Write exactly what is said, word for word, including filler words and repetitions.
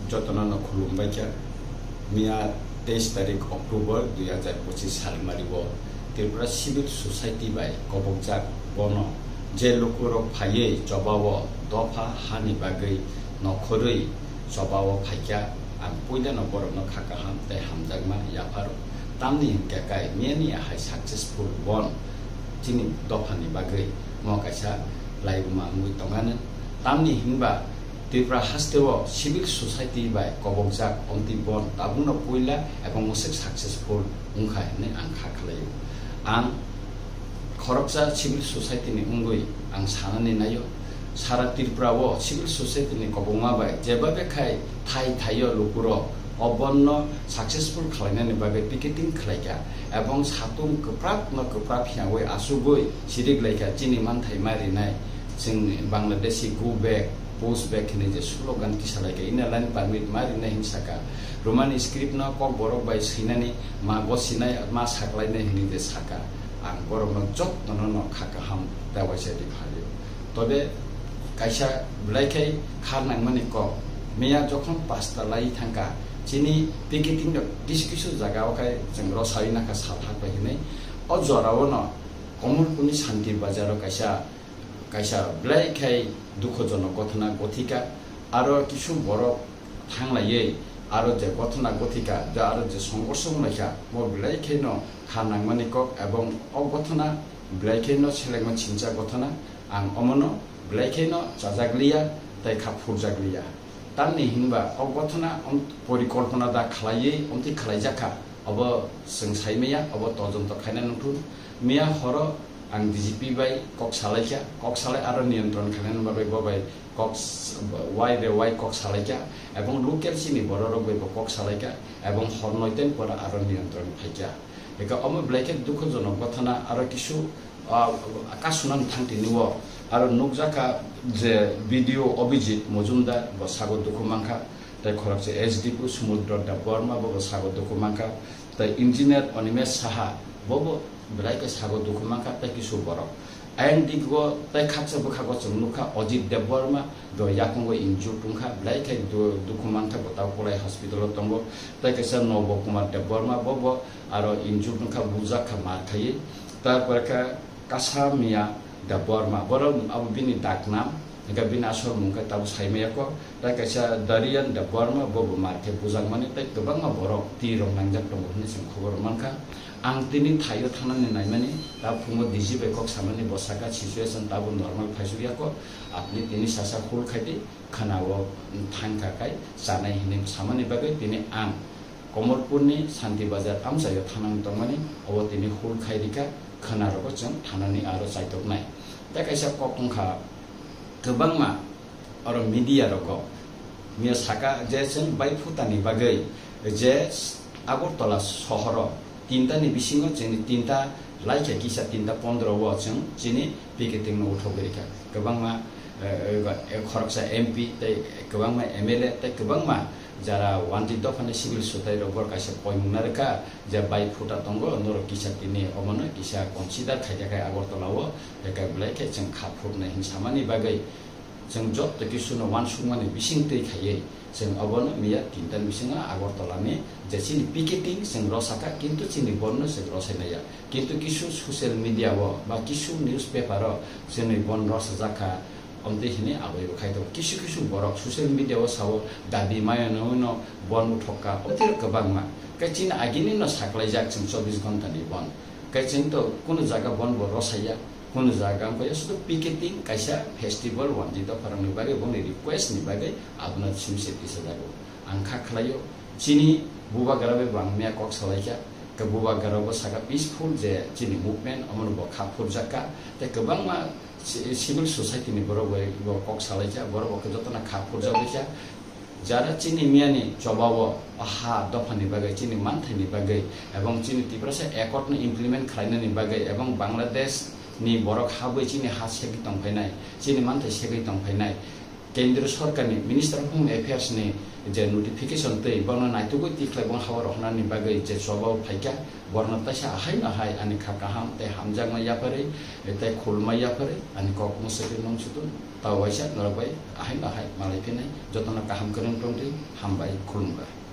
Jotono no khulumbai kha. Miya teis tarik October dui hajar pochis salmari o Tripura Civil Society bai kobokjak bono je lukurok phaiwi chobao dopha hani bagwi nokhorwi chobao phaikha, ang puilano borokno kha kaham tei hamjakma yapharo. Tamni hinkhe kai miyani ahai successful bon chini dophani bagwi mo kaisa laibuma wngwi tongano. Tamni hinba Tripura hasteo civil society bai kobokjak omtwi bon tabukno puila ebong mwswk successful wngkha hinwi ang kha khlaio. Ang khoroksa civil society ni wngwi ang sanani naio, sara Tripura o civil society ni kobokma bai jeba bekhai thai thaio lukurok o bonno successful khlainani bagwi picketing khlaikha ebong satung kwprak no kwprak phiyangwi asugwi sirik laikha chini manthai ma rinai. Chwng Bangladeshi go back, post back hinwi je slogan kisa laikha, Inner Line Permit ma rinai hin saka, Roman script no Kokborok bai swinani ma gosinai ma saklainai hinwi je saka. Ang borokno jotono no kha kaham tei waisa di phalio. Tobe kaisa belai khai kha nangmani kok. Miya jokhon pasta lai thangkha, chini picketing rok kisu kisu jaga o khai chwng rosai nakha sal hakbai hinwi. O jora o no Komolpurni Shanti Bazar o kaisa, kaisa belai khai dukhojonok gothona gothika. Aro kisu borok thanglaiwi aro je gothona gothika, je aro je songkorso wnglaikha, mo belai khaino kha nangmani kok, ebong o gothona belai khaino selengma singcha gothona, ang omono belai khaino chajakliya tei kha phurjakliya. Tamni hinba o gothona om-, porikolpona da khlaiwi omtwi khlaijakha, obo chwng saimaya, obo todonto khaina nukthun. Miya horo ang D G P bai kok salaikha, kok salai aro niyantron khainani bagwi bo bai kok s-, wai re wai kok salaikha, ebong local chini bororok bai bo kok salaikha, ebong hor noiten pora aro niyantron phaikha. Eka omo belai khe dukhojonok gothona aro kisu, ah, kasunani thangtini o aro nukjakha je B D O Abhijit Mojumdar bo sago dukhu mankha, tei khoroksa S D P O Sumudro Debbarma bo bo sago dukhu mankha, tei Engineer Animesh Saha bo bo belai khe sago dukhu mankha tei kisu borok. Ayang digo tei khaksa bwkhago chwng nukha Ajit Debbarma, do yakungo injured wngkha, belai khe du-, dukhu mankha, bo tabo Kolai hospital o tongo. Tei kaisa Nobo Kumar Debbarma, bo bo aro injured wngkha, bujak kha mar khaiwi. Tarpore khe Kasa Miya Debbarma, borok abo bini daknam, hingkhe bini asol mung khe tabo saimaya kho. Tei kaisa Darian Debbarma, bo bo mar khe bujakmani, tei kwbangma borok twi rok nangjak tongo hwnwi chwng khobor mankha. Ang tini thaio thangnani naimani, ta phungo D G bai kok samani, bo saka situation tabo normal phaisukya kho, apni tini sasa hul khaidi, khwnao thangkha khai chanai hinwi samani bagwi tini ang Komolpurni Shanti Bazar amchaio thangnani tongmani, obo tini hul khai rikha, khwnarogo chwng thanani aro chaitoknai. Tei kaisa kok wngkha, kwbangma oro media rogo miya saka je chwng bai phutani bagwi je Agartala sohoro tinta ni bisingo chwngni tinta laikha kisa tinta pondro o chwng chini picketing no uthogwi rikha. Kwbangma, eh, eh, khoroksa M P tei kwbangma M L A tei kwbangma jara wanjwi dophani civil sotai rok bor kaisa poimung narwkha je bai phuta tongo norok kisa tini omono kisa consider khaikha khai Agartala o, eka belai khe chwng kha phutnai hin samani bagwi. Chwng joto kisu no uansukmani bising twi khaiwi chwng obono miya tinta ni bisingo Agartala ni je chini picketing chwng rosakha, kintu chini bon no chwng rosai maya. Kintu kisu social media o ba kisu newspaper o chwngni bon rosajak kha, omtwi hinwi aboi bo khai tongo. Kisu kisu borok social media o sao dabi maya no no bon uthok kha, omtwi kwbangma. Khe chini agini no saklaijak chwng chobbish ghonta ni bon. Khe chwng to kunu jaga bon bo rosaya. Kunu jaga wngkha ya sudu picketing kaisa festival wanjwi dopharokni bagwi bongni request ni bagwi abono simse tisajago. Ang kha khlaio chini bubagra bai bo ang miya kok salaikha, khe bubagra bo saka peaceful je chini movement omono bo kha phurjakha, tei kwbangma ci-, civil society ni borok bai bo kok salaikha, borok bo khe jotono kha phurjagwi kha. Jara chini miyani chobao ha dophani bagwi, chini manthaini bagwi, ebong chini Tiprasa Accord no implement khlainani bagwi, ebong Bangladesh ni borok habwi chini ha segwi tongphainai, chini manthai segwi tongphainai. Kendriya Sorkarni Minister of Home Affairs ni je notification tei bono naitugwi tikhlai bong hawa rohornani bagwi je chobao phaikha, borno taisa ahaino hai ani kha kaham tei hamjakma yapharwi tei khulma yapharwi ani kok mwswkwi nung sutun. Tao waisa norok bai ahaino hai malai phinai, jotono kaham kwrwng tongdi, hambai, khulumkha.